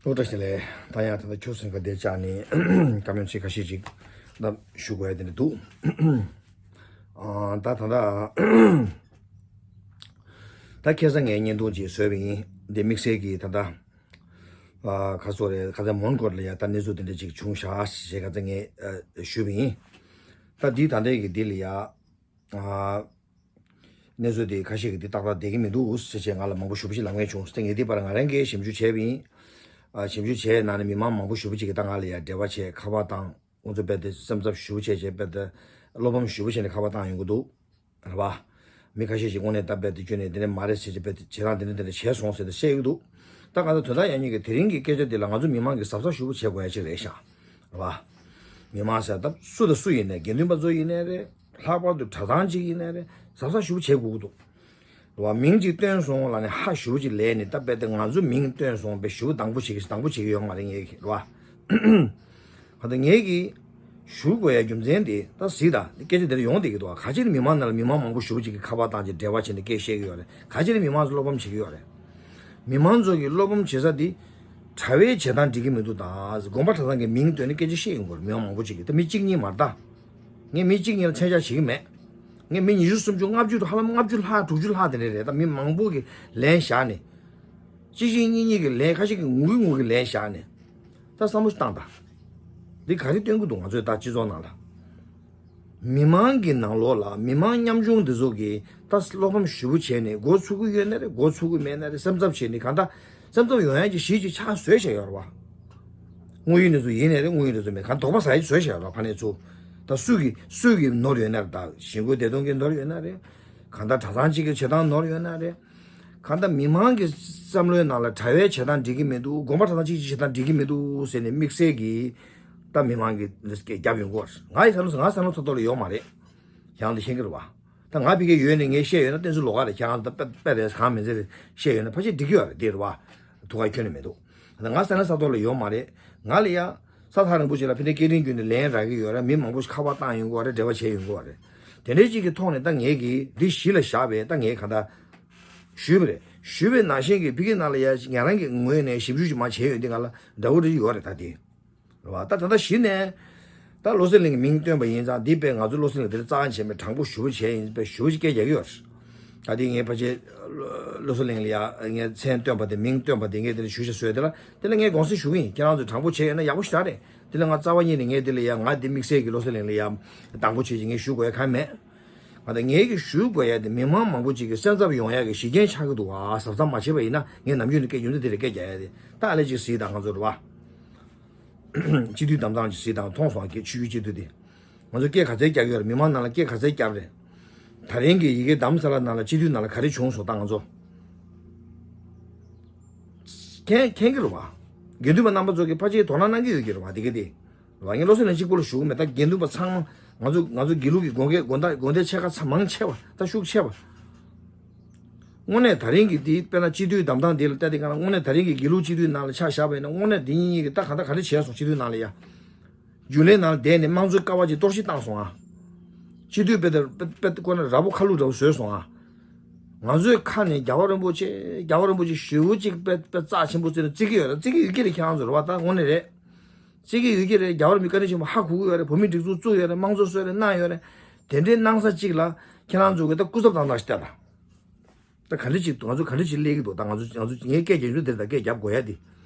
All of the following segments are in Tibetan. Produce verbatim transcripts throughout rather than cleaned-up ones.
ཨོ་བཀྲ་ཤིས་བདེ་ལེགས། ད་ཡང་ད་ལྟ་ཁྱོད་སེམས་ཁ་བདེ་བཅག་ནས་བཀའ་མོལ་ཚིག་ཁ་ཤས་ཅིག་ད་ཞུ་དགོས་ཡ་དེ་འདྲ་འདུག་ཨ་ད་ད་ད་ད་ཁ་སང་ངས་བརྙན་ཐུང་ཅིག་བཟོས་པ་ཡིན། འདི་དམིགས་བསལ་གྱིས་ད་ད་ཨ་ཁ་སོ་རེད། ཁ་སང་མོན་གྷོ་ལ་ཡ་ད་གནས་ཚུལ་དེ་འདྲ་ཅིག་བྱུང་ཤག་ཞེས་ཁ་སང་ངས་ཨ་ཞུས་པ་ཡིན། ད་འདི་ད་ལྟའི་གི་འདི་ལ་ཡ་ཨ་གནས་ཚུལ་དེ་ཁ་ཤས་ཀྱིས་འདི་ཏག་ཏག་བསྡད་ཀྱི་མི་འདུག་ཟེར་བྱས་ང་ལ་མང་པོ་ཞེ་པོ་ཅིག་ལབ་མཁན་བྱུང་སྟེ། ངས་འདི་བར་ང་རང་གིས་ཞིབ་འཇུག་བྱས་པ་ཡིན། ཨ་ཞིབ་འཇུག་བྱས་ནང་ནས་མི་མང་མང་པོ་ཞེ་པོ་ཅིག་གིས་ད་ང་ལ་ཡ་འབྲེལ་བ་བྱས་ཁ་པར་བཏང་། ཁོང་ཚོ་རྦད་དེ་སེམས་འཚབ་ཞེ་པོ་བྱས་བྱས་རྦད་དེ་བློ་ཕམ་ཞེ་པོ་བྱས་ནས་ཁ་པར་བཏང་ཡོང་གི་འདུག་རེད་བ། མི་ཁ་ཤས་ཤིག་དངོས་གནས་སྟབས་རྦད་དེ་བསྐྱོན་ནས་འདི་འདྲ་མ་རེད་ཟེར་བྱས་རྦད་དེ་བྱེད་སྟངས་འདི་འདྲ་འདི་འདྲ་བྱས་སོང་ཟེར་ཏེ་བཤད་ཀྱི་འདུག་ད་གང་ལྟར་དོན་དག་ཡང་སྙིང་གི་དེ་རིང་གི་སྐད་ཆ་འདི་ལ་ང་ཚོ་མི་མང་གིས་གཟབ་གཟབ་ཞེ་པོ་བྱེད་དགོས་ཡ་ཅིག་རེད་ཤག་རེད་བ། མི་མང་ཟེར་ད་སུ་དང་སུ་ཡིན་ནའི་དགེ་འདུན་པ་ཚོ་ཡིན་ནའི་རེད། ལྷག་པར་དུ་གྲྭ་ཚང་གཅིག་ཡིན་ནའི་རེད། གཟབ་གཟབ་ཞེ་པོ་བྱེད་དགོས་ཀྱི་འདུག་རེད་བ། མིང་གཅིག་བཏོན་སོང་ལབ་ནས་ཧ་ཞེ་པོ་ཅིག་ལས་ནས་ད་རྦད་དེ་ང་ཚོ་མིང་བཏོན་སོང་བས་ཞེ་པོ་སྡང་པོ་བྱེད་ཀྱི་སྡང་པོ་བྱེད་ཀྱི་ཡོད་མ་རེད་ངས་ཀྱི་རེད་བ། ག་ད་ངས་ཀྱི་ཞུ་དགོས་ཡ་རྒྱུ་མཚན་དེ་ད་གཟིགས་དང་། སྐད་ཆ་དེ་འདྲ་ཡོང་བསྡད་ཀྱི་འདུག་བ། ག་ཅིག་ནི་མི་མང་ནང་ལ་མི་མང་མང་པོ་ཞེ་པོ་ཅིག་གིས་ཁ་པར་བཏང་བྱས་འབྲེལ་བ་བྱས་ནས་སྐད་བཤད་ཀྱི་ཡོད་རེད། ག་ཅིག་ནི་མི་མང་ཚོ་བློ་ཕམ་བྱེད་ཀྱི་ཡོད་རེད། མི་མང་ཚོ་གིས་བློ་ཕམ་བྱེད་ས་དེ་གྲྭ་བའི་བྱེད་སྟངས་འགྲིག་གི་མི་འདུག་དང་། དགོན་པ་གྲྭ་ཚང་གི་མིང་བཏོན་ནས་སྐད་ཆ་བཤད་ཡོང་གི་རེད། མི་མང་མང་པོ་ཅིག་གིས། ད་མི་གཅིག་གཉིས་མ་རེད་ད། ངས་མི་གཅིག་གཉིས་ལ་མཚན་ཆ་བྱེད་ཀྱི་མེད། ངས་མི་ཉི་ཤུ་སུམ་ཅུ་ལྔ་བཅུ་དང་ཧ་ལམ་ལྔ་བཅུ་ལྷག་དྲུག་ཅུ་ལྷག་དེ་འདྲ་རེད། ད་མི་མང་པོ་གིས་ལན་བཞག་ནས། གཅིག་གཅིག་གཉིས་གཉིས་ཀྱིས་ལན། ཁ་ཤས་ཀྱིས་ངུ་གི་ངུ་གི་ལན་བཞག་ནས། ད་བསམ་བློ་བཏང་དང་། འདི་ག་རེ་སྟོན་གྱི་འདུག་ང་ཚོས་ད་སྤྱི་ཚོགས་ནང་ལ། མི་མང་གི་ནང་ལོགས་ལ་མི་མང་ཉམ་ཆུང་འདི་ཚོ་གིས་ད་བློ་ཕམ་ཞེ་པོ་བྱས་ནས་མགོ་ཚོས་ཀྱི་ཡོད་ན་རེད། མགོ་ཚོས་ཀྱི་མེད་ན་རེད། སེམས་འཚབ་བྱས་ནས་གང་ལྟར་སེམས་འཚབ་ཡོང་ཡ་གི་གཞི་ཅིག་ཆགས་བཟོས་བཞག་ཡོད་རེད་བ། དངོས་ཡོད་གནས་ཚུལ་ཡིན་ནའི་རེད། དངོས་ཡོད་གནས་ཚུལ་མེད་གང་དོགས་པ་ཟ་ཡ་ཅིག་བཟོས་བཞག་ཡོད་རེད་བ། ཕ་ནས་ཚུར་ད་སུ་གིས་སུ་གིས་ནོར་ཡོད་ན་རེད། ད་གཞིས་འགོ་བདེ་སྟོང་གིས་ནོར་ཡོད་ན་རེད། གང་ལྟར་གྲྭ་ཚང་གཅིག་གི་བྱེད་སྟངས་ནོར་ཡོད་ན་རེད། གང་ལྟར་མི་མང་གི་བསམ་བློའི་ནང་ལ་གྲྭ་བའི་བྱེད་སྟངས་འགྲིག་གི་མི་འདུག་དགོན་པ་གྲྭ་ཚང་གཅིག་གི་བྱེད་སྟངས་འགྲིག་གི་མི་འདུག་ཟེར་ནས་དམིགས་བསལ་གྱིས་ད་མི་མང་གིས་སྐད་རྒྱབ་ཡོང་གི་ཡོད་རེད། ང་ཡི་བསམ་བློ་ང་བསམ་བློ་ཚོ་ཐོག་ལ་ཡོད་མ་རེད། ཁྱེད་རང་ཚོ་ཤེས་ཀྱི་རེད་བ། ད་ང་ཕ་གིར་ཡོད་ནས་ངས་བཤད་ཡོད་ན་བསྟན་འཛིན་ལོ་དཀར་རེད། ཁྱེད་རང་ཚོ་དཔེ་དཔེ་རེད་གང་མིན་ཚེ་རེད་བཤད་ཡོད་ན་ཕལ་ཆེར་འགྲིག་གི་ཡོད་རེད། དེ་རེད་བ། ཐུགས་ཁ་ཁྱོན་ནས་མི་འདུག་ད་ང་ས་གནས་ས་ཐོག་ལ་ཡོད་མ་རེད། ང་ལ་ཡ། ས་ཐག་རིང་པོ་ཞིག་ལ་ཕ་གིར་སྐད་འཕྲིན་བརྒྱུད་ནས་ལན་རག་གི་ཡོད་རེད། མི་མང་པོ་ཞིག་ཁ་པར་བཏང་ཡོང་གི་ཡོད་རེད། འབྲེལ་བ་བྱས་ཡོང་གི་ཡོད་རེད། དེ་འདྲའི་ཅིག་གི་ཐོག་ནས་ད་ངས་ཀྱིས་འདི་གཞི་ལ་བཞག་པས་ད་ངས་གང་ལྟར་ཞུས་པ་རེད། ཞུས་པའི་ནང་བཞིན་གྱི་ཕ་གིའི་ནང་ལ་ཡ་ང་རང་གི་ངོས་ནས་ཞིབ་འཇུག་ཅིག་མར་བྱས་ཡོང་དུས་ང་ལ་འདྲ་བོ་རེ་ཡོད་རེད་ད་དེ། རེད་བ། ད་ད་ལྟ་གཞི་ནས་ད་བློ་གསལ་གླིང་གི་མིང་བཏོན་པ་ཡིན་ཙང་འདི་དཔེ་ང་ཚོ་བློ་གསལ་གླིང་འདིར་རྩ་བ་ཆེན་པོས་དྲང་པོ་ཞུ་བ་བྱས་ཡིན་པས་ཞུ་བ་ཅིག་སྐད་རྒྱག་གི་ཡོད་རེད། ད་འདི་ངས་ཕལ་ཆེར་བློ་གསལ་གླིང་ལ་ཡ་ངས་མཚན་བཏོན་པ་དེ་མིང་བཏོན་པ་དེ་ངས་འདི་ལ་ཞུ་ཞེས་བཟོས་དེ་ལ་དེ་ལ་ངས་དགོངས་སེལ་ཞུ་གི་ཡིན། ཁྱེད་རང་ཚོས་དྲང་པོ་བྱས་ཡོད་ན་ཡག་པོ་ཞེ་དྲག་རེད། དེ་ལ་ང་རྩ་བ་ཉིད་ནས་ངས་འདི་ལ་ཡ་ང་འདི་དམིགས་བསལ་གྱི་བློ་གསལ་གླིང་ལ་ཡ་སྡང་པོ་བྱས་ཅིག་ངས་ཞུ་དགོས་ཡ་གང་མེད། ང་ད་ངས་ཀྱི་ཞུ་དགོས་ཡ་དེ་མི་མང་མང་པོ་ཅིག་གི་སེམས་འཚབ་ཡོང་ཡ་གི་གཞི་རྐྱེན་ཆགས་ཀྱི་འདུག་བ། གཟབ་གཟབ་མ་བྱས་པ་ཡིན་ན་ངས་ནམ་རྒྱུན་ནས་སྐད་རྒྱུ་མཚན་དེ་རེད་སྐད་རྒྱག་ཡ་དེ། ད་ཨ་ལེ་ཅིག་གཟིགས་དང་ང་ཚོ་རེད་བ། སྤྱི་འཐུས་གདམ་སྟངས་ཅིག་གཟིགས་དང་མཐོང་སོང་ཀྱི་ཆོས་བརྒྱུད་སྤྱི་འཐུས་དེ། ང་ཚོ་སྐད་ག་ཚད་རྒྱག་གི་ཡོད་རེད། མི་མང་ནང་ལ་སྐད་ག་ཚད་བརྒྱབ་རེད། ད་རིང་གི་ཡི་གེ་བདམས་ས་ལ་ནང་ལ་སྤྱི་འཐུས་ནང་ལ་ག་རེ་བྱུང་སོང་ད་ང་ཚོ། མཁྱེན་མཁྱེན་གྱི་རེད་བ། དགེ་འདུན་པ་རྣམ་པ་ཚོ་གིས་ཕལ་ཆེར་དོ་སྣང་གནང་གི་ཡོད་ཀྱི་རེད་བ་དེ་ག་དེ། རེད་བ། ངས་བློ་གསལ་གླིང་གཅིག་པོ་ལ་ཞུ་གི་མེད། ད་དགེ་འདུན་པ་ཚང་མ་ང་ཚོ་ང་ཚོ་དགེ་ལུགས་ཀྱི་དགོན་སྡེ་དགོན་སྡེ་དགོན་སྡེ་ཆེ་ཁག་ཚང་མང་ཆེ་བ་ད་ཤུགས་ཆེ་བ། དངོས་གནས་ད་རིང་གི་འདི་དཔེར་ན་སྤྱི་འཐུས་གདམ་སྟངས་འདི་ལ་བལྟས་ཏེ་གང་ལ་དངོས་གནས་ད་རིང་གི་དགེ་ལུགས་སྤྱི་འཐུས་ནང་ལ་ཆ་བཞག་པ་ཡིན་ན་དངོས་གནས་འདི་གཉིས་ཀྱིས་ད་གང་ལྟར་ག་རེ་བྱས་སོང་སྤྱི་འཐུས་ནང་ལ་ཡ། རྒྱུན་ལས་ནང་ལ་བསྡད་ནས་དམངས་གཙོའི་ཀ་བ་ཅིག་གཏོར་བཤིག་བཏང་སོང་ཨ། སྤྱི་འཐུས་དཔེ་དེར་དཔེ་དཔེ་ཁོ་ན་ར་བོ་ཁ་ལུག་འདྲ་བོ་བཟོས་སོང་ཨ། ང་ཚོའི་ཁ་ནས་རྒྱལ་བ་རིན་པོ་ཆེ་རྒྱལ་བ་རིན་པོ་ཆེ་ཞེ་པོ་ཅིག་དཔེ་དཔེ་རྩ་ཆེན་པོ་བརྩི་ནས་བརྩི་གི་ཡོད་རེད། བརྩི་གི་ཡོད་ཀྱི་རེད། ཁྱེད་རང་ཚོ་རེད་བ། ད་དངོས་གནས་རེད། བརྩི་གི་ཡོད་ཀྱི་རེད། རྒྱལ་བ་རིན་པོ་ཆེ་བཀའ་དྲིན་ཆེན་པོ་ཧ་གོ་གི་ཡོད་རེད། བོད་མིའི་སྒྲིག་འཛུགས་བཙུགས་ཡོད་རེད། དམངས་གཙོ་གསོལ་རས་གནང་ཡོད་རེད། དེ་འདྲའི་གནང་ས་གཅིག་ལ་ཁྱེད་རང་ཚོ་གི་ད་སྐུ་ཚབ་དང་ནང་བཞིན་བལྟས་དང་། ད་ག་འདྲ་ཅིག་ང་ཚོ་ག་འདྲ་ཅིག་སླེབས་ཀྱི་འདུག་ད་ང་ཚོ་ང་ཚོ་ངའི་སྐད་རྒྱག་རྒྱུ་དེ་ད་སྐད་རྒྱབ་དགོས་ཡ་དེ།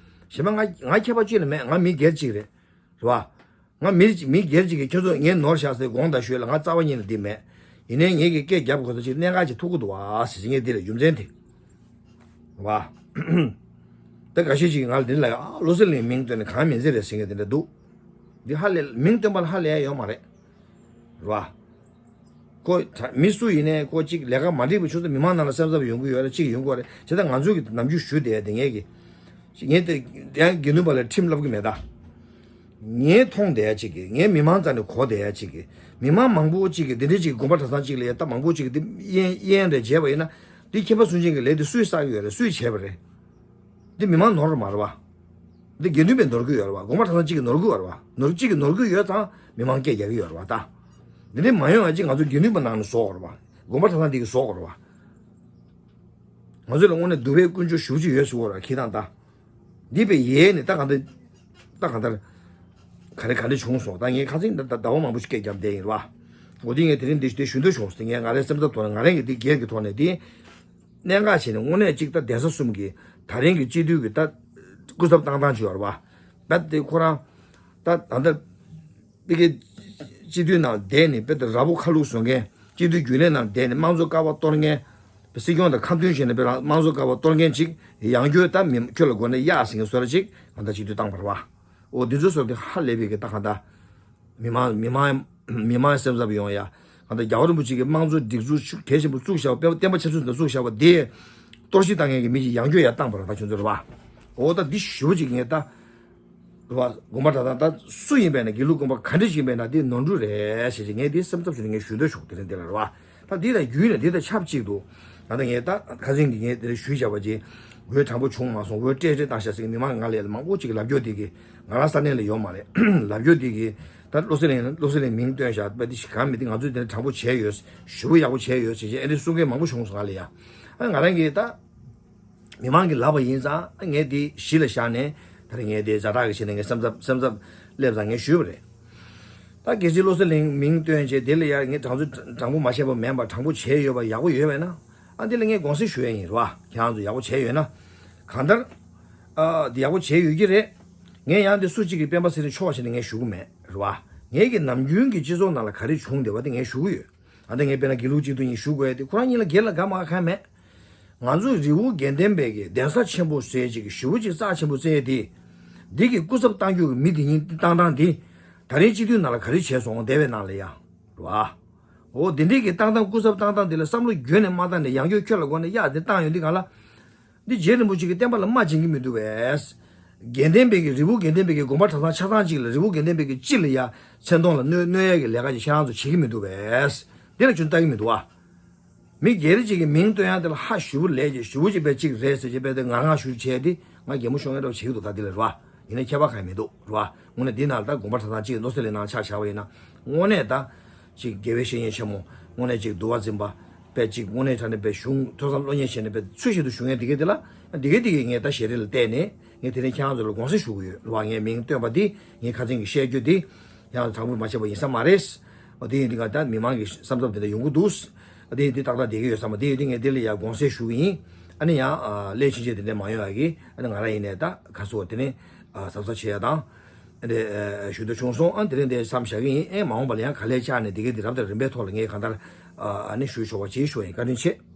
གཞན་པ་ང་ང་ཁྱད་པར་ཅི་ལ་མེད། ང་མི་སྒེར་གཅིག་རེད། རེད་བ། ང་མི་མི་སྒེར་གཅིག་གིས་ཁྱོད་ཚོ་ངས་ནོར་བཞག་ཟེར་དགོངས་དག་ཞུས་ལ་ང་རྩ་བ་ཉིད་ནས་འདི་མེད། ཡིན་ནའི་ངས་ཀྱི་སྐད་རྒྱབ་དགོས་ས་ཅིག་གནད་འགག་ཅིག་ཐུག་གི་འདུག་བ་ཟེར་ངས་འདི་ལ་རྒྱུ་མཚན་དེ། རེད་བ། ད་འགའ་ཤས་ཅིག་ང་ལ་འདི་ལ་ཨ་བློ་གསལ་གླིང་མིང་བཏོན་ནས་གང་མིན་ཚད་རེད་ཟེར་མཁན་དེ་འདྲ་འདུག་འདི་ཧ་ལས་མིང་བཏོན་པ་ལ་ཧ་ལས་ཡ་ཡོད་མ་རེད། རེད་བ། ཁོ་ད་མི་སུ་ཡིན་ནའི་ཁོ་གཅིག་ལས་ཀ་མ་འགྲིག་པ་བྱུང་ཚེ་མི་མང་ནང་ལ་སེམས་འཚབ་ཡོང་གི་ཡོད་རེད། གཅིག་ཡོང་གི་ཡོད་རེད། བྱས་ཙང་ང་ཚོས་ཀྱི་ནམ་རྒྱུན་ཞུ་བསྡད་དེ་ངས་ཀྱི། ངས་དེ་ཡང་དགེ་འདུན་པ་ལ་ཁྲིམས་བསླབ་ཀྱི་མེད་ད། ངས་མཐོང་བསྡད་ཡ་གཅིག་གི་ངས་མི་མང་རྩ་ནས་གོ་བསྡད་ཡ་གཅིག་གི་མི་མང་མང་པོ་གཅིག་གི་འདི་འདྲའི་གཅིག་གི་དགོན་པ་གྲྭ་ཚང་གཅིག་ལ་ཡ་ད་མང་པོ་གཅིག་གི་འདི་དབྱེན་དབྱེན་རེ་བྱས་པ་ཡིན་ན་འདི་མཁན་པ་སུན་ཆེན་གྱི་ལས་འདི་སུས་བསགས་ཀྱི་ཡོད་རེད། སུས་བྱས་པ་རེད། འདི་མི་མང་ནོར་མ་རེད་བ། འདི་དགེ་འདུན་པས་ནོར་གི་ཡོད་རེད་བ། དགོན་པ་གྲྭ་ཚང་གཅིག་གིས་ནོར་གི་ཡོད་རེད་བ། ནོར་གཅིག་གིས་ནོར་གི་ཡོད་ཙང་མི་མང་སྐད་རྒྱག་གི་ཡོད་རེད་བ་ད། འདི་འདྲའི་མ་ཡོང་ཡ་གཅིག་ང་ཚོ་དགེ་འདུན་པ་ནང་ནས་བཟོ་དགོས་རེད་བ། དགོན་པ་གྲྭ་ཚང་འདི་གིས་བཟོ་དགོས་རེད་བ། ང་ཚོ་ལ་དངོས་གནས་སྡུག་པའི་ཀུན་སྤྱོད་ཞེ་པོ་ཅིག་ཡོད་ཟེར་བ་རེད་ཁྱེད་དང་ད། འདི་པའི་ཡས་ནི་ད་གང་ལྟར་ད་གང་ལྟར་ག་རེ་ག་རེ་བྱུང་སོང་། ད་ངས་ཁ་སང་ད་ཟླ་བ་མང་པོ་ཞིག་སྐད་རྒྱབ་བསྡད་ཡིན་ར་བ། འོ་དེ་ངས་དེ་རིང་འདི་དེ་ཞུ་འདོད་བྱུང་སོང་། ངས་ང་རའི་སེམས་འཚབ་ཐོག་ནས་ང་རང་གི་འདི་སྒེར་གྱི་ཐོག་ནས་དེ་གནད་འགག་བྱས་ནས་དངོས་གནས་གཅིག་ད་གདན་ས་གསུམ་གྱི་ད་རིང་གི་སྤྱི་འཐུས་ཀྱི་ད་སྐུ་ཚབ་བཏང་སྟངས་བྱུང་ཡོད་ར་བ། ད་དེ་ཁོ་རང་ད་ད་ལྟ་པི་ཀའི་སྤྱི་འཐུས་ནང་བསྡད་ནས་དཔེ་ད་ར་བོ་ཁ་ལུག་བཟོ་མཁན། སྤྱི་འཐུས་རྒྱུན་ལས་ནང་བསྡད་ནས་དམངས་གཙོ་ཀ་བ་གཏོར་མཁན། སྲིད་སྐྱོང་དང་ཁ་མཐུན་བྱས་ནས་དཔེ་རང་དམངས་གཙོ་ཀ་བ་གཏོར་མཁན་ཅིག་ཡང་བསྐྱར་ད་མི་ཁྱོད་ལ་མགོ་ནས་གཡག་ཟེར་མཁན་བཟོ་འདྲ་ཅིག་གང་ལྟར་སྤྱི་འཐུས་བཏང་བ་རེད་བ། འོ་འདི་ཚོ་བཟོ་འདི་ཧ་ལས་པའི་གི་ད་གང་ལྟར་མི་མང་མི་མང་མི་མང་སེམས་འཚབ་ཡོང་ཡ། གང་ལྟར་རྒྱལ་བ་རིན་པོ་ཆེ་གི་དམངས་གཙོ་སྒྲིག་འཛུགས་ཤུགས་གལ་ཆེན་པོ་བཙུགས་བཞག་པ། དཔེ་བརྟན་པོ་ཆབ་སྲིད་དུ་བཙུགས་བཞག་པ་དེ་གཏོར་བཤིག་བཏང་མཁན་གྱི་མི་ཅིག་ཡང་བསྐྱར་ཡར་བཏང་བ་རེད་ད་ཁྱོད་ཚོ་རེད་བ། འོ་ད་འདི་ཞུ་བ་ཅིག་ངས་ད། རེད་བ། དགོངས་པ་གྲྭ་ཚང་ད་སུ་ཡིན་པས་ན་དགེ་ལུགས་དགོན་པ་ག་འདྲ་ཞིག་ཡིན་པས་ན་འདི་ནོར་འཁྲུལ་རེད་ཟེར་ཅིག་ངས་འདི་སེམས་འཚབ་བྱུང་ནས་ངས་ཞུ་འདོད་བྱུང་། དེ་རིང་འདི་ལ་རེད་བ། ད་འདི་དང་རྒྱུད་ནས་འདི་དང་ཆབས་ཅིག་ཏུ་ད་ལྟ་ངས་ད་ཁ་སང་གི་ངས་དེ་རིང་ཞུས་བཞག་པ་ཅིག་འོས་དྲང་པོ་བྱུང་མ་སོང་། འོས་སྤྲད་སྤྲད་བཏང་བཞག་ཟེར་གི་མི་མང་ང་ལས་མང་པོ་ཅིག་གི་ལབ་སྐྱོར་དེ་གི་ང་རང་ས་གནས་ལ་ཡོད་མ་རེད། ལབ་སྐྱོར་དེ་གི་ད་བློ་གསལ་གླིང་བློ་གསལ་གླིང་མིང་བཏོན་བཞག་པ་འདི་ཞིག་གང་མི་འདི་ང་ཚོས་དེ་འདྲ་དྲང་པོ་བྱས་ཡོད། ཞུ་བ་ཡག་པོ་བྱས་ཡོད་ཟེར་བྱས་ཨེ་འདྲ་གསུང་མཁན་མང་པོ་བྱུང་སོང་ང་ལ་ཡ། ཨ་ང་རང་གིས་ད། མི་མང་གིས་ལབ་པ་ཡིན་ཙང་ངས་འདི་གཞི་ལ་བཞག་ནས་ད་རེས་ངས་འདི་ཛ་དྲག་གི་བྱས་ནས་ངས་སེམས་འཚབ་སེམས་འཚབ་སླེབས་ཙང་ངས་ཞུས་པ་རེད། ད་རྒྱལ་སྤྱིའི་བློ་གསལ་གླིང་མིང་བཏོན་བྱས་དེ་ལ་ཡ་ངས་དྲང་ཚུལ་དྲང་པོ་མ་བྱས་པ་མིན་པ་དྲང་པོ་བྱས་ཡོད་པ་ཡག་པོ་ཡོད་པས་ན། ཨ་འདི་ལ་ངས་དགོངས་སེལ་ཞུ་ཡ་ཡིན་རེད་བ། ཁྱེད་རང་ཚོ་ཡག་པོ་བྱས་ཡོད་ན། གང་ལྟར། ཨ་འདི་ཡག་པོ་བྱས་ཡོད་ཀྱི་རེད། ངས་ཡང་འདི་སུ་གཅིག་གིས་སྤེན་པ་ཚེ་རིང་ཆོག་བྱས་ནས་ངས་ཞུ་གི་མེད་རེད་བ། ངས་ཀྱི་ནམ་རྒྱུན་གྱི་སྤྱི་ཚོགས་ནང་ལ་ག་རེ་བྱུང་བསྡད་པ་དེ་ངས་ཞུ་གི་ཡོད། ད་ལྟ་ངས་དཔེར་ན་དགེ་ལུགས་གཅིག་ཏུ་ཡིན་ཞུ་དགོས་ཡ་དེ་ཁོ་རང་གཉིས་ལ་སྒེར་ལ་དགའ་མ་དགའ་གང་མེད། ང་ཚོ་རི་བོ་དགེ་ལྡན་པའི་གི་གདན་ས་ཆེན་པོ་ཟེར་ཅིག་གི་ཞུ་བ་ཅིག་རྩ་ཆེན་པོ་བཙལ་ཡ་དེ། འདི་གི་སྐུ་ཚབ་བཏང་རྒྱུ་གི་མི་དེ་གཉིས་བཏང་སྟངས་དེ། ད་རེས་སྤྱི་འཐུས་ནང་ལ་ག་རེ་བྱས་སོང་སྡེ་བའི་ནང་ལ་ཡ། རེད་བ། འོ་དེ་འདྲས་ཀྱི་བཏང་སྟངས་སྐུ་ཚབ་བཏང་སྟངས་དེ་ལ་བསམ་བློ་བརྒྱུད་ནས་མ་བཏང་ནས་ཡང་བསྐྱར་ཁྱོད་ལ་མགོ་ནས་གཡག་དེ་བཏང་ཡོང་དུས་གང་ལ། འདི་རྗེ་རིན་པོ་ཆེ་གི་བསྟན་པ་ལ་རྨ་འབྱིན་གྱི་མི་འདུག་བས། དགེ་ལྡན་པའི་གི་རི་བོ་དགེ་ལྡན་པའི་གི་དགོན་པ་གྲྭ་ཚང་ཆ་ཚང་གཅིག་ལ་རི་བོ་དགེ་ལྡན་པའི་གི་སྤྱི་ལ་ཡ་མཚན་མཐོང་ལ་གནོད་གནོད་ཡ་གི་ལས་ཀ་ཅིག་ཁྱེད་རང་ཚོ་བྱེད་ཀྱི་མི་འདུག་བས། འདི་ལ་ཁྱོད་ལྟ་གི་མི་འདུག་བ། མི་སྒེར་གཅིག་གི་མིང་བཏོན་ཡ་དེ་ལ་ཧ་ཞུ་བོ་ལས་ཀྱི་ཞུ་བོ་གཅིག་པའི་གཅིག་རེད་ཟེར་གྱི་པའི་དེ་ངར་ངར་ཞུ་བྱས་ཏེ་ང་གད་མོ་ཤོར་མཁན་འདྲ་བོ་བྱེད་ཀྱི་འདུག་ད་འདི་ལ་རེད་བ། ཡིན་ན་ཁྱད་པར་གང་ཡང་མི་འདུག་རེད་བ། དངོས་གནས་འདི་ནང་ལ་ད་དགོན་པ་གྲྭ་ཚང་གཅིག་བློ་གསལ་གླིང་ནང་ཆ་བཞག་པ་ཡིན་ན། དངོས་གནས་ད། ཅིག་དགེ་བའི་བཤེས་གཉེན་ཆེན་མོ། དངོས་གནས་ཅིག་འདུལ་བ་འཛིན་པ། པའི་ཅིག་དངོས་གནས་དྲང་གནས་པའི་གཞུང་ཐོས་བསམ་སློབ་གཉེར་བྱས་ནས་པའི་ཚུལ་བཞིན་དུ་བཞུགས་མཁན་འདི་གས་འདི་ལ། འདི་གས་འདི་གས་ངས་ད་ཞལ་རས་ལ་བལྟས་ནས་ངས་དེ་རིང་ཁྱེད་རང་ཚོ་ལ་དགོངས་སེལ་ཞུ་གི་ཡོད་རེད་བ། ངས་མིང་བཏོན་པ་འདི་ངས་ཁ་སང་གི་བཤད་རྒྱུ་འདི་ཡང་དྲང་པོ་མ་བྱས་པ་ཡིན་ས་མ་རེད། འོ་དེ་ཡིན་དུས་ང་ད་མི་མང་གི་བསམ་ཚབ་དེ་འདྲ་ཡོང་གི་འདུག་འོ་དེ་ཡིན་དུས་ཏག་ཏག་བསྡད་ཀྱི་ཡོད་བསམ་པ་དེ་ཡིན་དུས་ངས་དེ་ལ་ཡང་དགོངས་སེལ་ཞུ་གི་ཡིན། ཨ་ནི་ཡང་ཨ་སླད་ཕྱིན་ཆད་དེ་འདྲ་མ་ཡོང་ཡ་གི་ཨ་ནི་ང་རང་ཡིན་ནས་ད་ཁ་སོ་དེ་ནས་ཨ་གཟབ་གཟབ་བྱེད་ཡ་དང་། ཨ་ནི་ཨ་ཞུ་འདོད་བྱུང་སོང་། ཨ་ནི་དེ་རིང་འདིར་མཚམས་བཞག་གི་ཡིན། ཨེ་མ་འོངས་པ་ལ་ཡང་ག་ལེར་བཅར་ནས་དེ་གའི་དེ་རབ་དང་རིམ་པའི་ཐོག་ལ་ངས་གང་ལྟར་ཨ་ཨ་ནི་ཞུ་ཆོག་པ་བྱེད་ཞུ་བ་ཡིན། བཀའ་དྲིན་ཆེ།